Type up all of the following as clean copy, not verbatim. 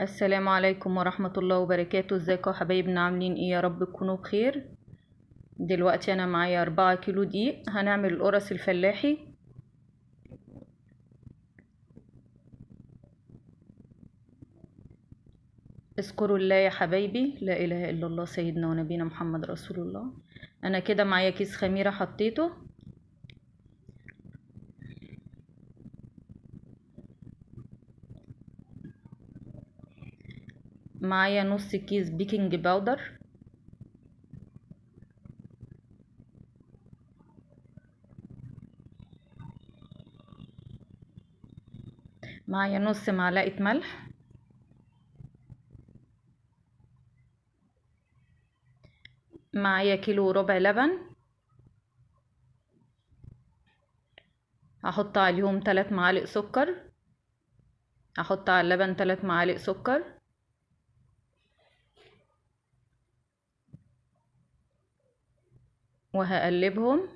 السلام عليكم ورحمة الله وبركاته. ازيكم يا حبايبنا، عاملين ايه؟ يا رب تكونوا بخير. دلوقتي انا معايا 4 كيلو دقيق، هنعمل القرص الفلاحي. اذكروا الله يا حبايبي، لا اله الا الله سيدنا ونبينا محمد رسول الله. انا كده معايا كيس خميرة حطيته، معايا نص كيس baking powder، معايا نص معلقة ملح، معايا كيلو وربع لبن، هحط عليهم 3 معالق سكر، هحط على اللبن 3 معالق سكر، وهقلبهم.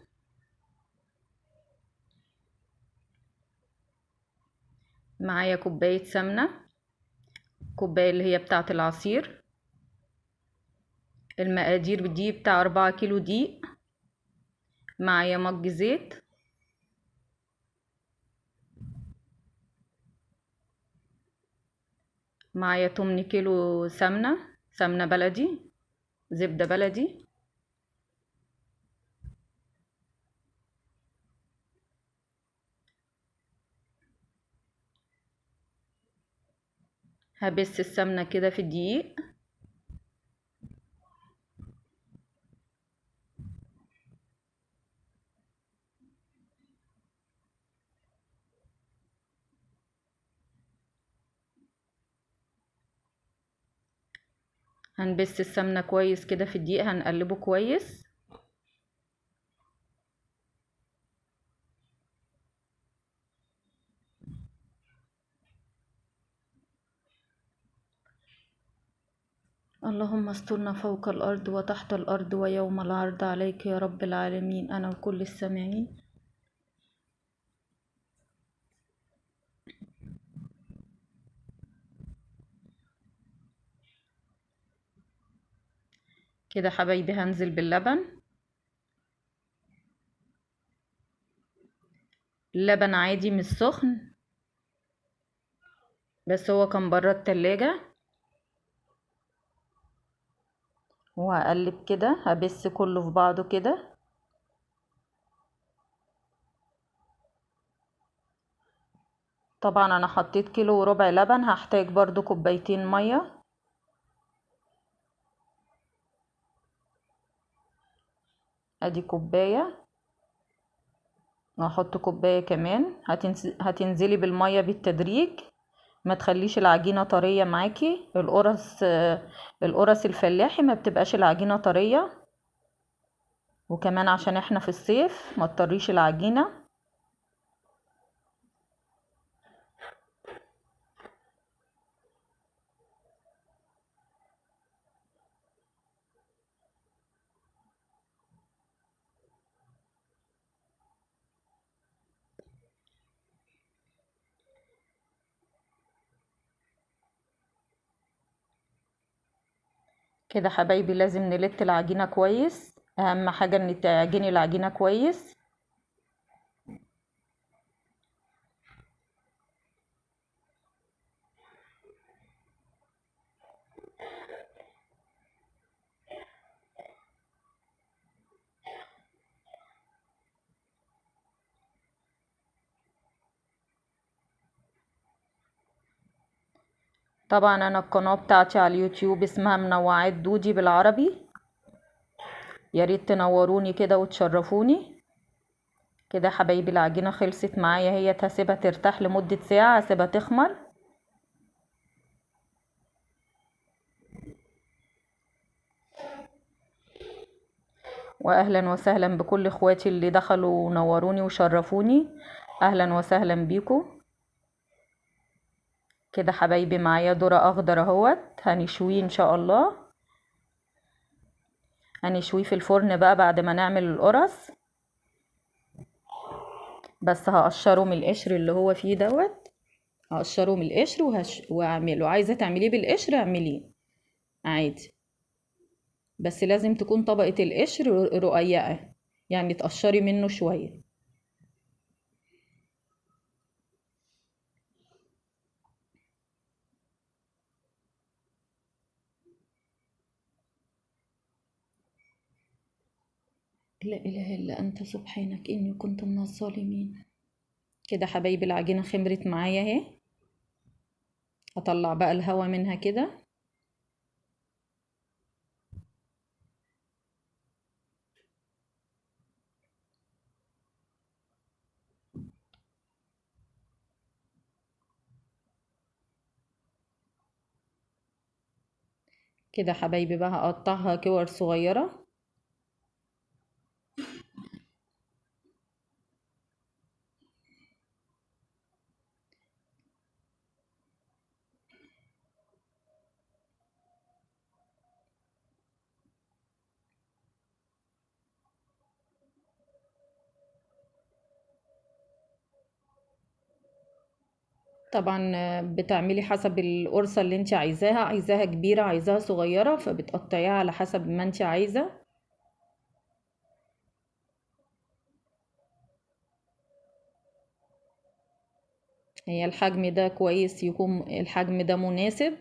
معايا كوباية سمنة، كوباية اللي هي بتاعة العصير. المقادير دي بتاع 4 كيلو دقيق. معايا مج زيت، معايا 8 كيلو سمنة، سمنة بلدي، زبدة بلدي، هبس السمنة كده في الدقيق. هنبس السمنة كويس كده في الدقيق، هنقلبه كويس. اللهم استرنا فوق الأرض وتحت الأرض ويوم العرض عليك يا رب العالمين، أنا وكل السامعين. كده حبايبي هنزل باللبن. اللبن عادي مش سخن، بس هو كان بره التلاجة. وهقلب كده، هبس كله في بعضه كده. طبعا انا حطيت 1.25 كيلو لبن، هحتاج برضو 2 كوباية مية. ادي كوباية، وهحط كوباية كمان. هتنزلي بالمية بالتدريج، ما تخليش العجينة طرية معاكي. القرص الفلاحي ما بتبقاش العجينة طرية، وكمان عشان احنا في الصيف ما تطريش العجينة. كده حبايبي لازم نلت العجينة كويس، اهم حاجة ان تعجني العجينة كويس. طبعا انا القناة بتاعتي على اليوتيوب اسمها منوعات دودي بالعربي، يا ريت تنوروني كده وتشرفوني. كده حبايبي العجينة خلصت معايا، هي هسيبها ترتاح لمدة ساعة، هسيبها تخمر. واهلا وسهلا بكل اخواتي اللي دخلوا ونوروني وشرفوني، اهلا وسهلا بيكم. كده حبايبي معايا ذرة اخضر اهوت، هنشويه ان شاء الله، هنشويه في الفرن بقى بعد ما نعمل القرص، بس هقشره من القشر اللي هو فيه دوت. هقشره من القشر واعمله. عايزة تعمليه بالقشر اعمليه عادي، بس لازم تكون طبقة القشر رقيقة، يعني تقشري منه شوية. لا إله إلا أنت سبحانك إني كنت من الظالمين. كده حبايبي العجينة خمرت معايا اهي. هطلع بقى الهوا منها كده. كده حبايبي بقى هقطعها كور صغيرة. طبعا بتعملي حسب القرصة اللي انت عايزاها، عايزاها كبيرة عايزاها صغيرة، فبتقطعيها على حسب ما انت عايزة. هي الحجم ده كويس، يكون الحجم ده مناسب.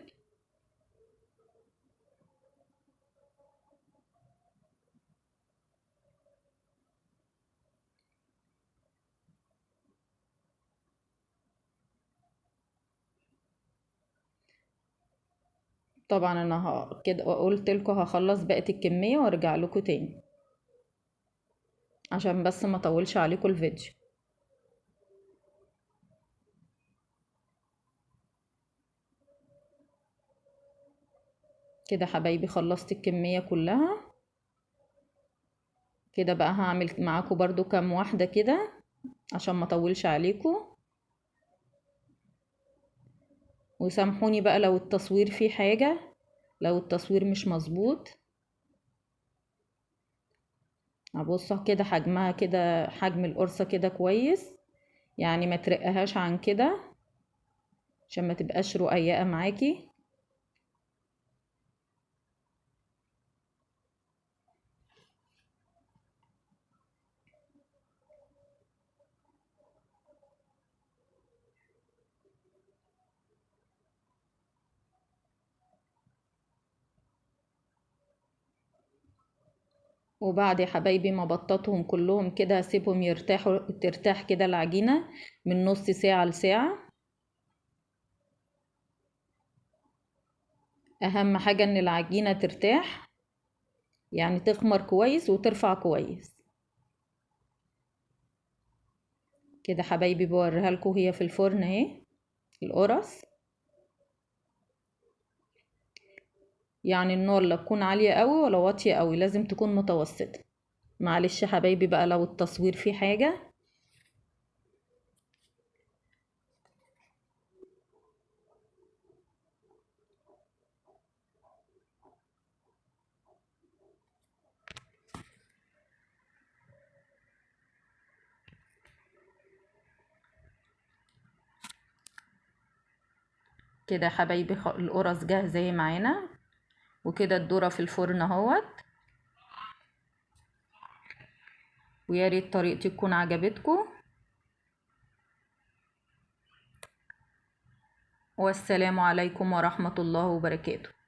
طبعا انا كده قلت لكم هخلص بقية الكمية وارجع لكم تاني عشان بس ما اطولش عليكم الفيديو. كده حبايبي خلصت الكمية كلها. كده بقى هعمل معاكم برضو كام واحدة كده عشان ما اطولش عليكم، وسامحوني بقى لو التصوير فيه حاجة، لو التصوير مش مظبوط. هبص كده حجمها كده، حجم القرصة كده كويس، يعني ما ترقهاش عن كده عشان ما تبقاش رقيقة معاكي. وبعد يا حبايبي ما بططهم كلهم كده هسيبهم يرتاحوا، ترتاح كده العجينة من نص ساعة لساعة. اهم حاجة ان العجينة ترتاح، يعني تخمر كويس وترفع كويس. كده حبايبي بوريها لكم هي في الفرن اهي القرص. يعني النار لا تكون عالية قوي ولا واطية قوي، لازم تكون متوسطة. معلش حبايبي بقى لو التصوير فيه حاجة. كده حبايبي القرص جاهزة اهي معانا، وكده الذرة في الفرن اهوت. ويا ريت طريقتي تكون عجبتكم، والسلام عليكم ورحمة الله وبركاته.